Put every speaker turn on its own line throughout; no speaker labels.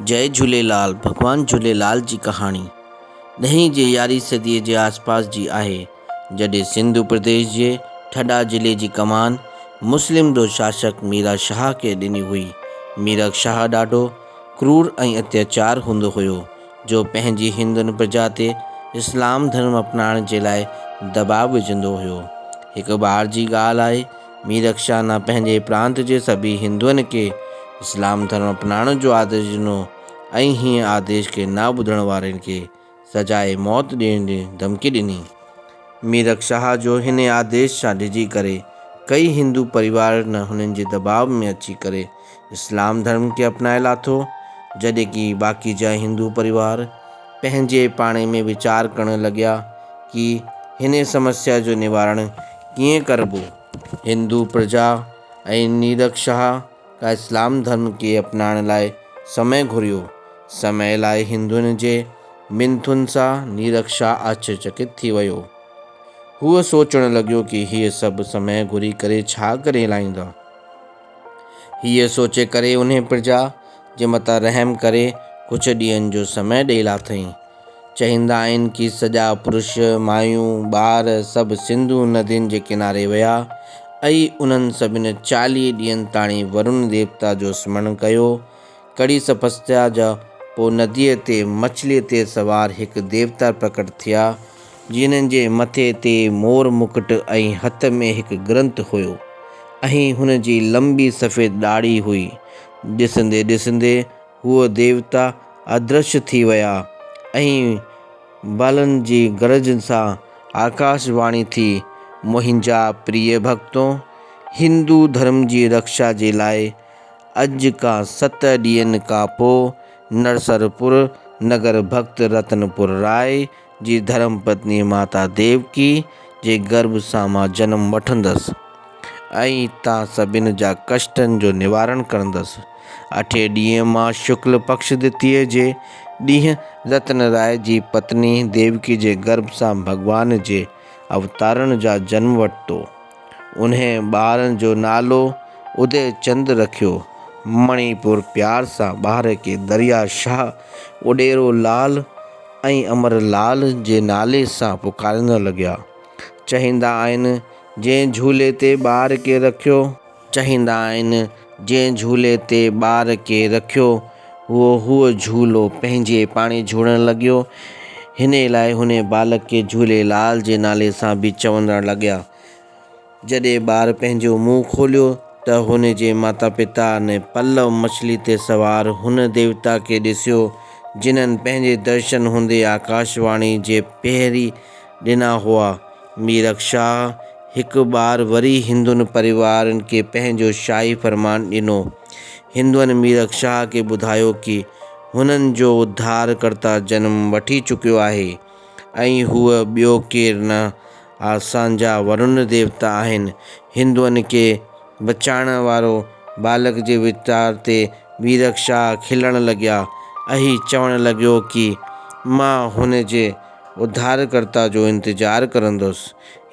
جئي جهوليلال ڀڳوان جهوليلال جي ڪهاڻي ڏهين جي يارهين صديء جي آسپاس جي آهي، جڏهن سنڌو پرديش جي ٺڏا ضلعي جي ڪمان مسلم دو شاسڪ ميرا شاهه کي ڏني هئي. ميرڪ شاهه ڏاڍو ڪرور ۽ اتياچار هوندو هيو، جو پنهنجي هندن پرجا تي اسلام ڌرم اپنائڻ جي لاء دٻاء وجهندو هيو. هڪ بار جي ڳالهه آهي ميرڪ شاهه پنهنجي پرانت جي سڀئي هندوئن کي اسلام ڌرم اپنائڻ جو آديش ڏنو ۽ هيء آديش کي نه ٻڌڻ وارن کي سزاء موت ڏيڻ جي ڌمڪي ڏني. ميرڪ شاهه جو هن آديش سان ڊڄي ڪري ڪئي هندو پريوار نه هنن جي دٻاء ۾ اچي ڪري اسلام ڌرم کي اپنائي لاٿو، جڏهن ڪي باقي جا هندو پريوار پنهنجي پاڻي ۾ ويچار ڪرڻ لڳيا ڪي هن سمسيا جو نوارڻ ڪيئن ڪربو؟ هندو پرجا ۽ نيرڪ شاهه کان اسلام ڌرم کي اپنائڻ لاء سمي گهريو. سمي لاء هندن جي منٿن سان نيرڪ شاهه آشچريچڪت ٿي ويو. هو سوچڻ لڳيو ڪي هيء سڀ سمي گهري ڪري ڇا ڪري لائيندا؟ هيء سوچي ڪري انهي پرجا جي متان رحم ڪري ڪجهه ڏينهن جو سمي ڏئي لاٿئين. چئيندا آهن ڪي سڄا پرش، مايون، ٻار سڀ سنڌو ندين جي ڪناري ويا ۽ انهن سڀن 40 ڏينهن تاڻي ورون ديوتا جو سمرڻ ڪيو. ڪڙي سپستيا جا پوء نديء تي مڇليء تي سوار هڪ ديوتا پرڪٽ ٿيا، جنھن جي مٿي تي مور مڪٽ ۽ هٿ ۾ هڪ گرنٿ هيو ۽ هن جي لنبي سفيد ڏاڙهي هئي. ڏسندي ڏسندي هو ديوتا ادرش ٿي ويا ۽ بالن جي گرج سان آڪاش واڻي ٿي، منهنجا پريه ڀڳتو! هندو ڌرم جي رڪشا جي لاء اڄ کان ست ڏينهن کان پوء نرسرپور نگر ڀڳت رتنپور راء جي ڌرم پتني ماتا ديوڪي جي گرڀ سان مان جنم وٺندس ۽ تان سڀن جا ڪشٽن جو نوارڻ ڪرندس. اٺين ڏينهن مان شڪل پڪش دتيء جي ڏينهن رتن راء جي پتني ديوڪي جي گرڀ سان ڀڳوان جي اوتارڻ جا جنم ورتو. انهيء ٻار جو نالو ادي چند رکيو. مڻي پور پيار سان ٻار کي دريا شاهه، اڏيرو لال ۽ امر لال جي نالي سان پڪارڻ لڳيا. چاهيندا آهن جنهن جهولي تي ٻار کي رکيو. چاهيندا آهن جنهن جهولي تي ٻار کي رکيو هو هو جهولو پنهنجي پاڻي جهوڙڻ لڳيو. هن لاء هن بالڪ کي جهولي لال جي نالي سان به چوندڻ لڳيا. جڏهن ٻار پنهنجو منهن کوليو ته هن جي ماتا پتا ۽ پلو مڇلي تي سوار هن ديوتا کي ڏسيو، جنھن پنهنجي درشن هوندي آڪاش واڻي جي پهري ڏنا هئا. ميرڪ شاهه هڪ بار وري هندن پريوارن کي پنهنجو شاهي فرمان ڏنو. هندن ميرڪ شاهه کي ٻڌايو ڪي هنن جو اڌار ڪرتا جنم وٺي چڪيو آهي ۽ هو ٻيو ڪير نه آسان جا ورن ديوتا آهن. هندوئن کي بچائڻ وارو بالڪ جي ويچار تي ويرڪ شاهه کلڻ لڳيا ۽ چوڻ لڳيو ڪي مان هن جي اڌارڪرتا جو انتظار ڪرندس.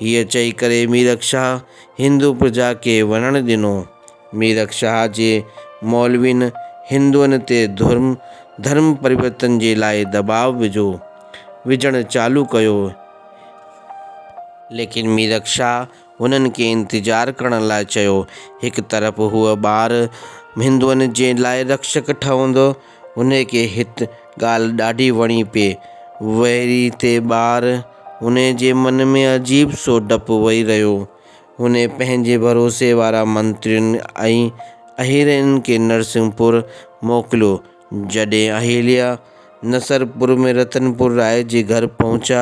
هيء چئي ڪري ميرڪ شاهه هندو پرجا کي وڃڻ ڏنو. ميرڪ شاهه جي مولوين هندوئن تي ڌرم ڌرم پريورتن جي لاء دٻاء وجهو وجهڻ چالو ڪيو. ليڪن ميرڪ شاهه هنن کي انتظار ڪرڻ لاء چيو. هڪ طرف هو ٻار هندوئن جي لاء رڪشڪ ٺهندو، هن کي هت ڳالهه ڏاڍي وڻي پئي. ويري تي ٻار هن جي من ۾ عجيب سو ڊپ ويهي رهيو. هن پنهنجي ڀروسي وارا منترين ۽ اهيرين کي نرسنگهپور موڪليو. جڏهن اهيليا نصرپور ۾ رتنپور راء جي گهر پهچا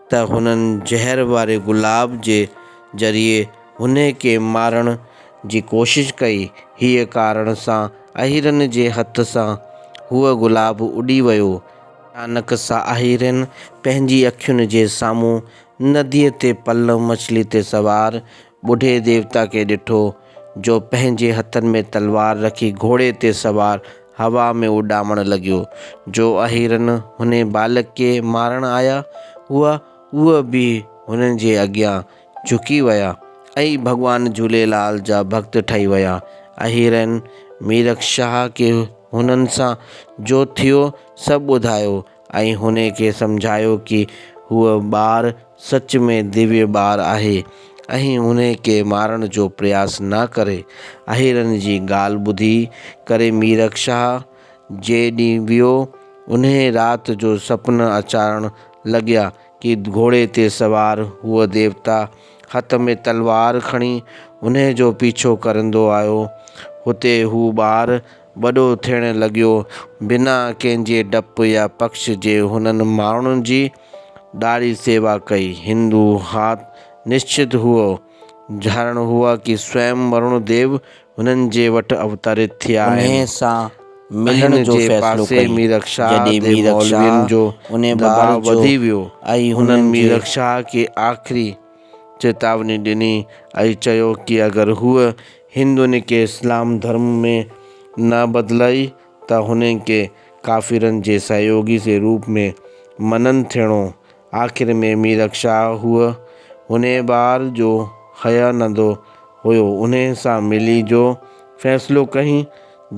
ته هنن زهر واري گلاب جي ذريعي هن کي مارڻ جي ڪوشش ڪئي. هيء ڪارڻ سان اهيرن جي هٿ سان هوء گلاب اڏي ويو. اچانڪ سان اهيرن پنهنجي اکين جي سامهون نديء تي پلو مڇلي تي سوار ٻڍي ديوتا کي ڏٺو، جو پنهنجي هٿن ۾ تلوار رکي گهوڙي تي سوار هوا ۾ اڏامڻ لڳيو. جو اهيرن هن بالڪ کي مارڻ آيا هئا، اهي به هن جي اڳيان جهڪي ويا ۽ ڀڳوان جهوليلال جا ڀڳت ٺهي ويا. اهيرن ميرڪ شاهه کي. هنن سان جو ٿيو سڀ ٻڌايو ۽ هن کي سمجهايو ڪي هوء ٻار سچ ۾ دويه ٻار آهي ۽ هن کي مارڻ جو پرياس نه ڪري. اهيرن جي ڳالهه ٻڌي ڪري ميرڪ شاهه جنهن ڏينهن ويو انهيء رات جو سپن اچارڻ لڳيا ڪي گهوڙي تي سوار هوء ديوتا هٿ ۾ تلوار کڻي انهيء جو پيڇو ڪرندو آيو. هتي هو ٻار وڏو ٿيڻ لڳيو. بنا ڪنهن جي ڊپ يا پڪش جي هنن ماڻهن جي ڏاڍي سيوا ڪئي. هندو هات نشچت هئو. جهارڻ هئا ڪي سويم ورڻ ديو هنن جي وٽ اوتارت ٿيا آهن. انهيء سان ملڻ
جو
جي
فيصلو
پاسي
ڪئي.
ميرڪ شاهه
جڏهن
تي
ميرڪ
مولوين
شاهه
جو
انهيء
دٻاء
ٻار جو
وڌي ويو.
۽
هنن
هنن جي.
ميرڪ شاهه کي آخري چيتاوني ڏني ۽ چيو ڪي اگر هوء هندن کي اسلام ڌرم ۾ نه بدلائي ته هنن کي ڪافرن جي سهيوگي جي روپ ۾ منن ٿيڻو. آخر ۾ ميرڪ شاهه هوء انهي ٻار جو حياء نندو هيو انهي سان ملي جو فيصلو ڪئين.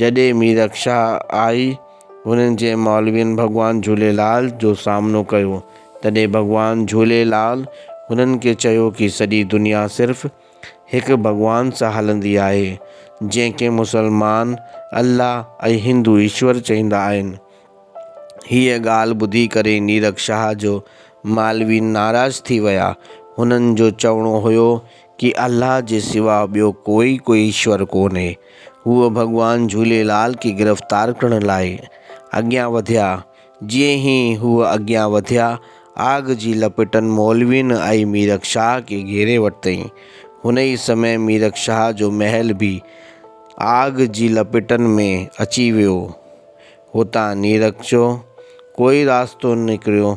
جڏهن ميرڪ شاهه آئي هنن جي مولوين ڀڳوان جهوليلال جو سامنو ڪيو تڏهن ڀڳوان جهوليلال هنن کي چيو ڪي سڄي دنيا صرف هڪ ڀڳوان سان هلندي آهي جنهن کي مسلمان الله ۽ هندو ايشور چئيندا آهن. هيء ڳالهه ٻڌي ڪري نيرڪ شاهه جو مالوي ناراض ٿي ويا. هنن جو چوڻو هيو ڪي الله جي سوا ٻيو ڪوئي ڪوئي ايشور ڪونهي. هو ڀڳوان جهوليلال کي گرفتار ڪرڻ لاء اڳيان وڌيا. جيئن ئي هو اڳيان وڌيا، آگ جي لپيٽن مولوين ۽ ميرڪ شاهه کي گهيري ورتئين. هن ئي سمي ميرڪ شاهه جو محل به آگ جي لپيٽن ۾ اچي ويو. هتان نيرڪ جو ڪوئي راستو نڪريو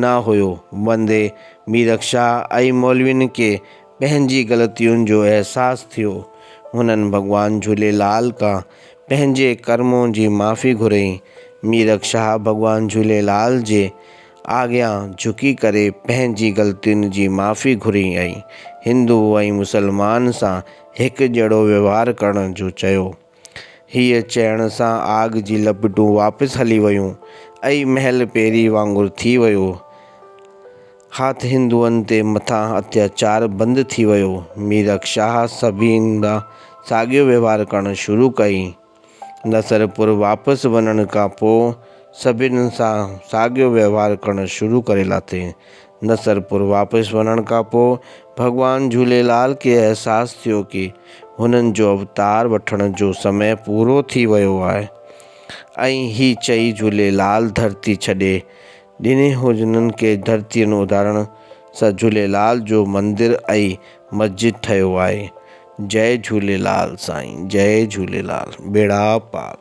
نه هيو. وندي ميرڪ شاهه ۽ مولوين کي پنهنجي غلطين جو احساس ٿيو. هنن ڀڳوان جهوليلال کان پنهنجي ڪرمون جي معافي گهري. ميرڪ شاهه ڀڳوان جهوليلال جي آڳيان جهڪي ڪري پنهنجي غلطين جي معافي گهري ۽ هندو ۽ مسلمان سان هڪجهڙو وهنوار ڪرڻ جو چيو. هيء چئڻ سان آگ جي لپٽون واپس هلي ويون ۽ محل پهرين وانگر ٿي ويو. هات هندوئن تي مٿان اتياچار بند ٿي ويو. ميرڪ شاهه سڀني سان ساڳيو وهنوار ڪرڻ شروع ڪئي. نصرپور واپس وڃڻ کان پوء سڀني سان ساڳيو وهنوار ڪرڻ شروع ڪري لاٿي. نصرپور واپس وڃڻ کان پوء ڀڳوان جهوليلال کي احساس ٿيو ڪي هنن جو اوتار وٺڻ جو سمي پورو ٿي ويو آهي ۽ هي چئي جهوليلال ڌرتي ڇڏي ڏني هنن کي ڌرتي اڌارڻ سان جهوليلال جو مندر ۽ مسجد ٺهيو آهي. جئي جهوليلال سائين جئي جهوليلال ٻيڙا پار.